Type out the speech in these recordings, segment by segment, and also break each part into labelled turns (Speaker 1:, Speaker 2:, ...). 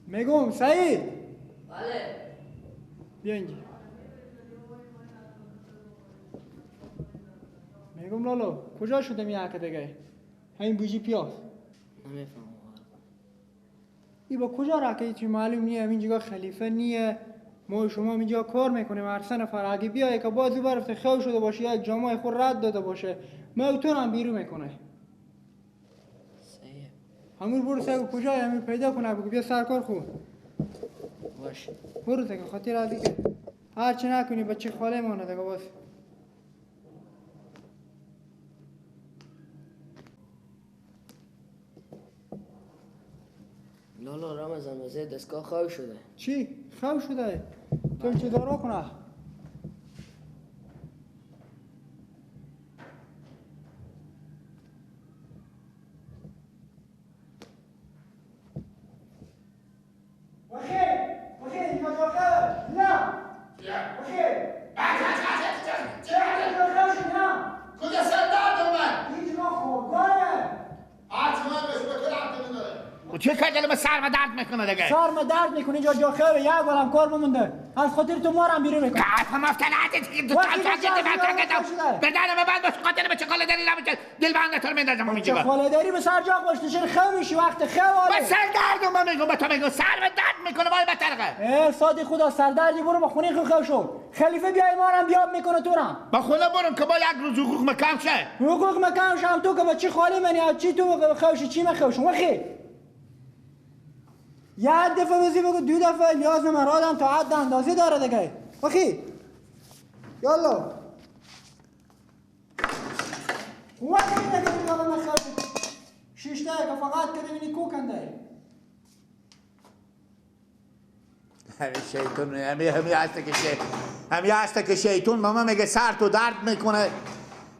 Speaker 1: میگم سعید.
Speaker 2: بله.
Speaker 1: بیا اینجا. میگم لالا کجا شده می حرکت دیگه؟ همین بوجی پیاز.
Speaker 2: نمیفهمم.
Speaker 1: ای با کجا رکه چی معلوم نیه، همین جگاه خلیفه نیه. ما شما اینجا کار میکنیم، هر سه نفر اگه بیای که بازی برفته خو شده باشه، یک جامعه خود رد داده باشه، ما تو هم بیرون میکنه. همون برو سگ کجای همین پیدا کنه بگو بیا سرکار خو.
Speaker 2: باش.
Speaker 1: برو دیگه خاطر از دیگه. هر چی نکنی بچه خاله مانه دیگه باز.
Speaker 2: لالا رمضان وزیر دستگاه خو شده.
Speaker 1: چی؟ خو شده؟ تو چه دارو کنه؟
Speaker 3: چه کردم سرم درد میکنه دیگه؟
Speaker 1: سرم درد میکنه اینجا جا خیره یک بارم کار بمونده از خاطر تو مارم بیرون میکنه.
Speaker 3: کارم افتادت تو بدنم بند باش خاطر به چه خاله داری نمیشه دل بند تو میندازم اینجا.
Speaker 1: خاله داری به سر جا باش تو چرا خو میشی وقت خو
Speaker 3: به سر درد من میگم به تو میگم سرم درد میکنه وای بطرقه.
Speaker 1: ای صادق خدا سر دردی برو با خونه خو خو شو خلیفه بیای مارم بیاب میکنه تو رم.
Speaker 3: با خونه برم که با یک روز حقوق مکم شه.
Speaker 1: حقوق مکم شم تو که با چی خالی منی چی تو خوشی چی من خوشم وخی یک دفعه بزی بگو دو دفعه نیاز من رادم تا حد اندازه داره دیگه. وخی یالا وقتی دیگه دیگه من خیلی شیشته که فقط که ببینی کو کنده
Speaker 3: همین شیطون همین هسته که شیطون ماما میگه سر تو درد میکنه.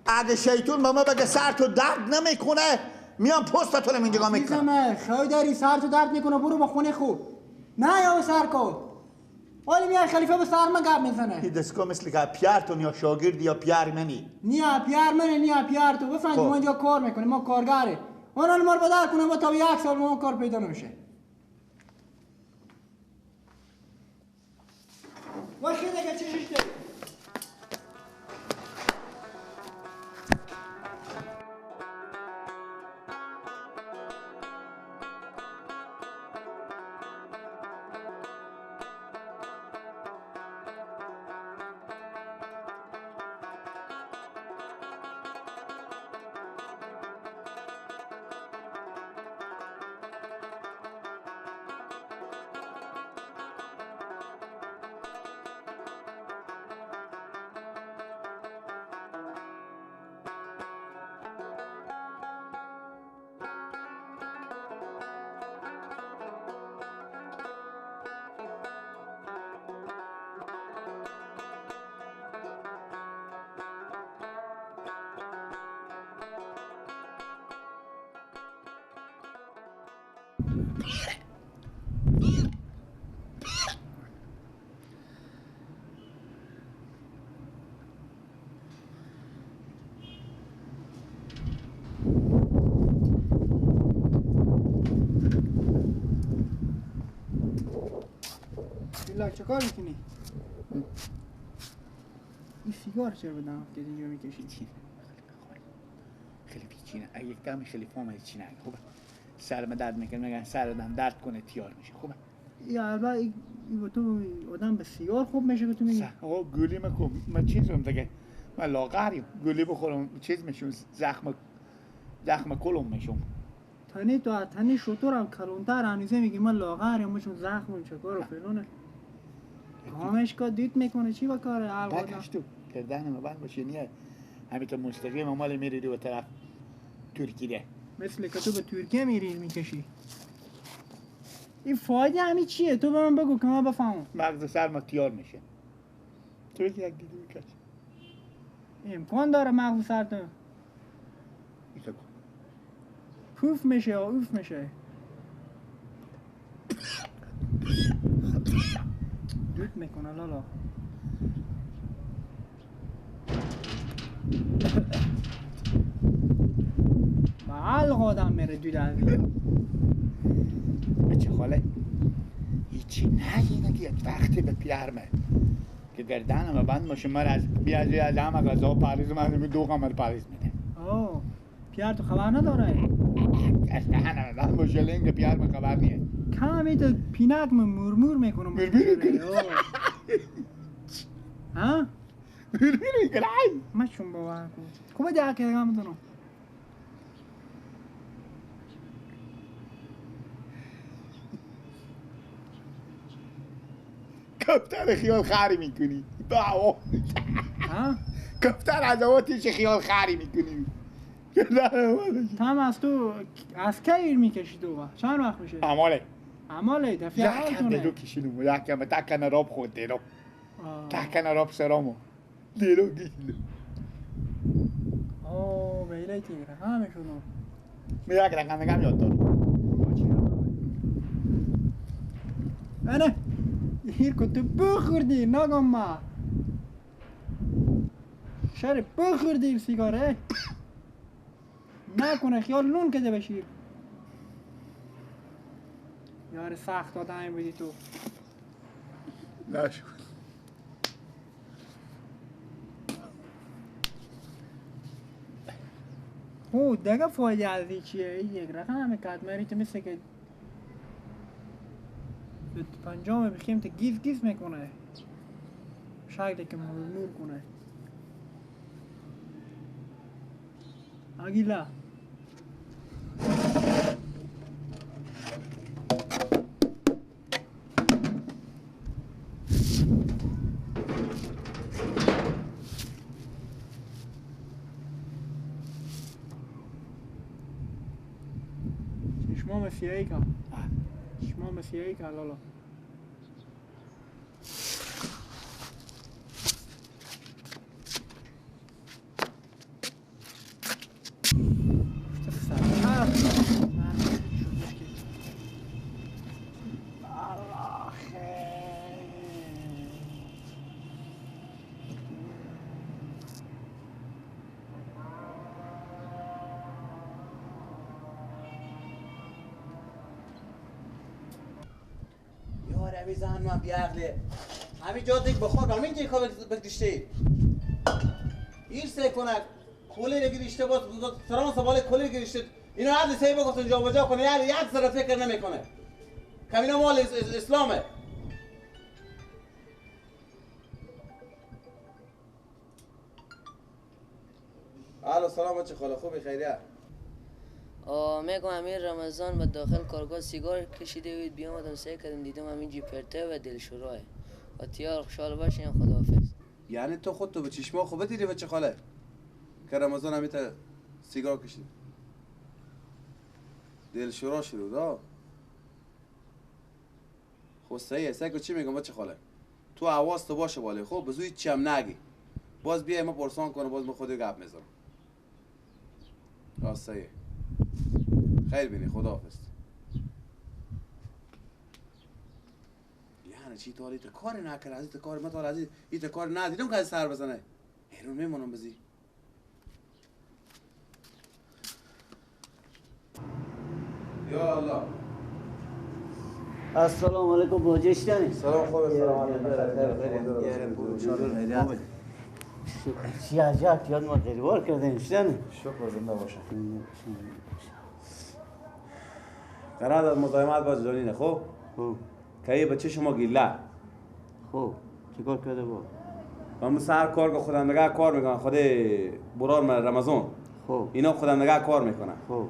Speaker 3: اگه شیطون ماما بگه سر تو درد نمیکنه میام پست تو رو اینجا میکنم.
Speaker 1: خیلی داری سر تو درد میکنه برو با خونه خوب. نه یا سر کو. ولی میای خلیفه به سر من گپ میزنه.
Speaker 3: این دستگاه مثل که پیارتون یا شاگرد یا پیار منی.
Speaker 1: نیا پیار منی نیا پیار تو بفهمی ما اینجا کار میکنیم ما کارگره. اونا ما رو بدل کنه ما تا یک سال ما کار پیدا نمیشه. وخی دیگه چی شیشته؟ چه کار میکنی؟ این سیگار چرا به دهن افتاد اینجا میکشی؟
Speaker 3: چی؟ خیلی پیچینه. اگه یک دم خیلی فهم چینه. خوبه. سرم درد میکنه میگن سر آدم درد کنه تیار میشه. خوبه.
Speaker 1: یا البته این تو آدم به سیگار خوب میشه که تو میگی؟
Speaker 3: آقا گولی مکن من چیزم دیگه من لاغریم گولی بخورم چیز میشم زخم کلم میشم.
Speaker 1: تنی تو تنی شطورم کلونتر هنوزه میگی من لاغریم میشم زخمم چه کارو فلانه. کامش که دید میکنه چی با کاره؟
Speaker 3: بکش تو کردن ما باشه نیه همین تو مستقیم مال میری رو به طرف ترکیه
Speaker 1: مثل که تو به ترکیه میری میکشی. این فایده همین چیه؟ تو به من بگو که من بفهمم.
Speaker 3: مغز سر ما تیار میشه. تو یک دیگه بکش.
Speaker 1: امکان داره مغز سر تو پوف میشه یا اوف میشه. دود سخت میکنه لالا. با علق آدم میره دود از
Speaker 3: بچه خاله هیچی نگی که یک وقتی به پیرمه که گردنم بند باشه من از بیازی از همه غذا پریز من دو قمر پریز میده.
Speaker 1: اوه پیر تو خبر نداره؟
Speaker 3: از دهنم بند باشه لنگ پیر من خبر نیه.
Speaker 1: کمی تو پینک من مرمور میکنم.
Speaker 3: مرمور میکنی؟
Speaker 1: ها؟
Speaker 3: مرمور میکنی؟
Speaker 1: من چون باور کن خوبه دیگه که دیگه میدونم.
Speaker 3: کفتر خیال خری میکنی. باو
Speaker 1: ها؟
Speaker 3: کفتر از آتیش خیال خری میکنی.
Speaker 1: تام از تو از کی میکشی تو؟ چند وقت میشه؟
Speaker 3: اماله
Speaker 1: اماله دفعه اول
Speaker 3: یکم دیرو کشیدم، یکم تکن راب خود دیرو تکن راب سرامو دیرو کشیدم.
Speaker 1: اوه بیله تیگره همه شدم.
Speaker 3: می یک رقم نگم یاد دارم.
Speaker 1: انه هیر که تو بخوردی نگم ما شر بخوردی سیگاره نکنه خیال نون کده بشیر. یار سخت آدمی بودی تو.
Speaker 3: نشد.
Speaker 1: او دیگه فایده از این چیه؟ این یک رقم کدمری تو مثل که پنجام بخیم تا گیز گیز میکنه. شاید که مرمور کنه. آگیلا چشمام سیاهی که چشمام سیاهی که لالا.
Speaker 4: زن من بیعقله همین جا دیگ بخور همین جای کار بکشته این سه کنک کوله گریشته باز سران سوال کوله گریشته اینو عدل سه بگفتن جا بجا کنه یعنی یک ذره فکر نمیکنه کمینا مال اسلامه. الو سلام بچه خاله خوبی خیریه؟
Speaker 2: میگم امیر رمضان به داخل کارگاه سیگار کشیده بود بیامدم سعی کردم دیدم همین جی پرته و دلشوراه و تیار خوشحال باشین خداحافظ.
Speaker 4: یعنی تو خود تو به چشما خوبه دیدی بچه خاله که رمضان همین تا سیگار کشید دلشورا شروع دا خب صحیحه. سعی چی میگم بچه خاله تو حواست تو باشه باله خب بزوی چی هم نگی باز بیای ما پرسان کنه باز ما خود گپ میزنم. صحیحه خیر بینی خداحافظ. یعنی چی تا ایت کار نکرد از ایت کار من تا از ایت کار ندیدم که از سر بزنه حیرون میمونم بزی. یا الله.
Speaker 5: السلام علیکم باجشتنی.
Speaker 4: سلام خوب سلام علیکم.
Speaker 5: چی عجب یاد ما غریبار کردین شدنی.
Speaker 4: شکر زنده باشه. قرار از مزاحمت باز جانی نه خب؟
Speaker 5: خب
Speaker 4: که یه بچه شما گیله.
Speaker 5: خب چیکار کرده با؟
Speaker 4: من سر کار که خودم نگاه کار میکنم خود برار من رمضان.
Speaker 5: خب
Speaker 4: اینا خودم نگاه کار میکنن.
Speaker 5: خب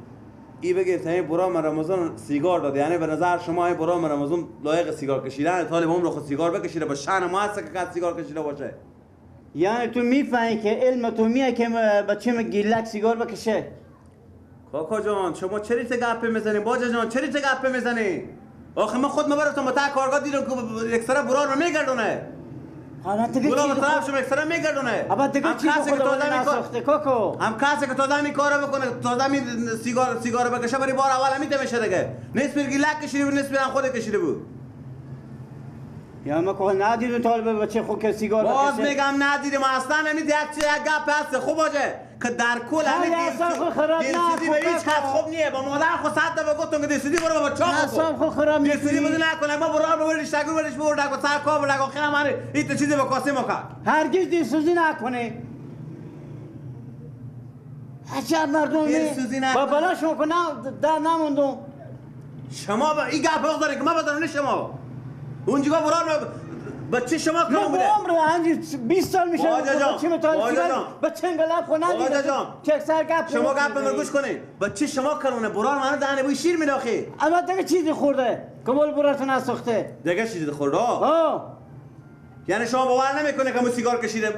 Speaker 4: ای بگه تا این برار من رمضان سیگار داده یعنی به نظر شما این برار من رمضان لایق سیگار کشیدن طالب عمر خود سیگار بکشیده با شأن ما هست که سیگار کشیده باشه.
Speaker 5: یعنی تو میفهمی که علم تو میه که بچه گیلک سیگار بکشه؟
Speaker 4: کاکا جان شما چرا چه گپی میزنی باجا جان چرا چه گپی میزنی؟ آخه من خود مبرفتم با تا کارگاه دیدم که یک سره برار رو میگردونه. گلاب طرف شما یک سره میگردونه.
Speaker 5: ابا دیگه چی
Speaker 4: کسی که تازه
Speaker 5: نساخته کاکو؟
Speaker 4: هم کسی که تازه می کارو بکنه تازه می سیگار بکشه برای بار اول میته میشه دیگه. نصف گیلک کشیده بود نصف هم خود کشیده بود.
Speaker 5: یا ما که ندیدم طالب بچه خود که سیگار
Speaker 4: باز میگم ندیدم اصلا همین یک چیز یک گپ هست خوب باشه که در کل همین دلسوزی به هیچ کس خوب نیه. با مادر خود صد دفعه گفتم که دلسوزی برو با چاق
Speaker 5: اصلا خود خراب
Speaker 4: دلسوزی بده نکنه. ما برو برو رشتگو برش برو دگو سر کار برو خیلی من این چیزی با کاسه ما کرد.
Speaker 5: هرگز دلسوزی نکنه. عجب مردمی با بلا شما که در نموندم. شما
Speaker 4: با این گپ حق داره که ما بدانم شما اونجا بران بچه شما کم بوده.
Speaker 5: عمر هنجی 20 سال میشه بچه متعال بچه انقلاب خو ندیده چه سر گپ
Speaker 4: شما گپ من گوش کنید. بچه شما کرونه بران منو دهنه بوی شیر میلاخی.
Speaker 5: اما دیگه چیزی خورده کمال براتون نسوخته.
Speaker 4: دیگه چیزی خورده؟ یعنی شما باور نمیکنه که مو سیگار کشیده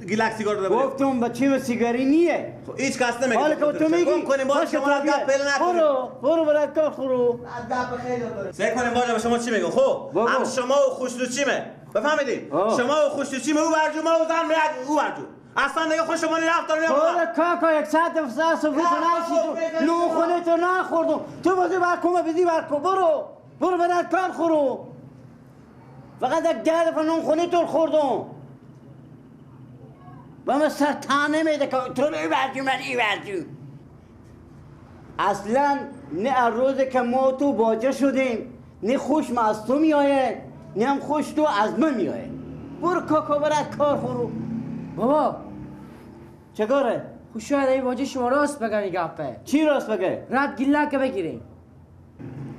Speaker 4: گیلک سیگار داده بوده؟
Speaker 5: گفتم بچه سیگاری نیه.
Speaker 4: خب هیچ کس نمیگه.
Speaker 5: حالا که تو میگی
Speaker 4: کنیم باز شما گپ پیدا نکنید.
Speaker 5: برو برو برات کار خورو.
Speaker 4: گپ خیلی داره. سعی کنیم باجا به شما چی میگم. خب هم شما و خوشلوچیمه بفهمیدید. شما و خوشلوچیمه او برجو ما و زن میاد او برجو. اصلا دیگه خوش شما رفتار نمیکنه.
Speaker 5: برو کاکا یک ساعت افسر صبح تو نشیدم نون خونه تو نخوردم. تو بازی برکوم بدی برکو. برو برو برات کار خورو. فقط یک ده نون خونه تو خوردم. و من سر تانه میده که تو رو ایوردی من ایوردی. اصلا نه از روز که ما تو باجه شدیم نه خوش ما از تو میایه نه هم خوش تو از من میایه. برو کاکا برات کار خورو.
Speaker 2: بابا
Speaker 5: چه کاره؟
Speaker 2: خوش شاید این باجه شما راست بگم این گپه.
Speaker 5: چی راست بگه؟
Speaker 2: رد گیلک بگیریم.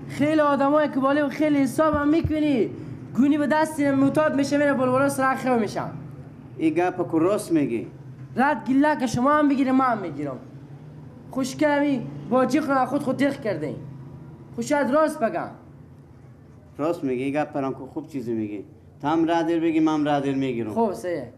Speaker 2: خیلی آدمای که بالا خیلی حساب هم میکنی گونی به دست معتاد میشه میره بالا سر خو میشن.
Speaker 5: این گپ که راست میگی.
Speaker 2: رد گیلک شما هم بگیره من هم میگیرم. خوش کمی باجی خود خود تیغ کرده ایم. خوش راست بگم.
Speaker 5: راست میگی این گپ پران که خوب چیزی میگی. تا هم رادر بگی من هم رادر میگیرم.
Speaker 2: خوب سیه.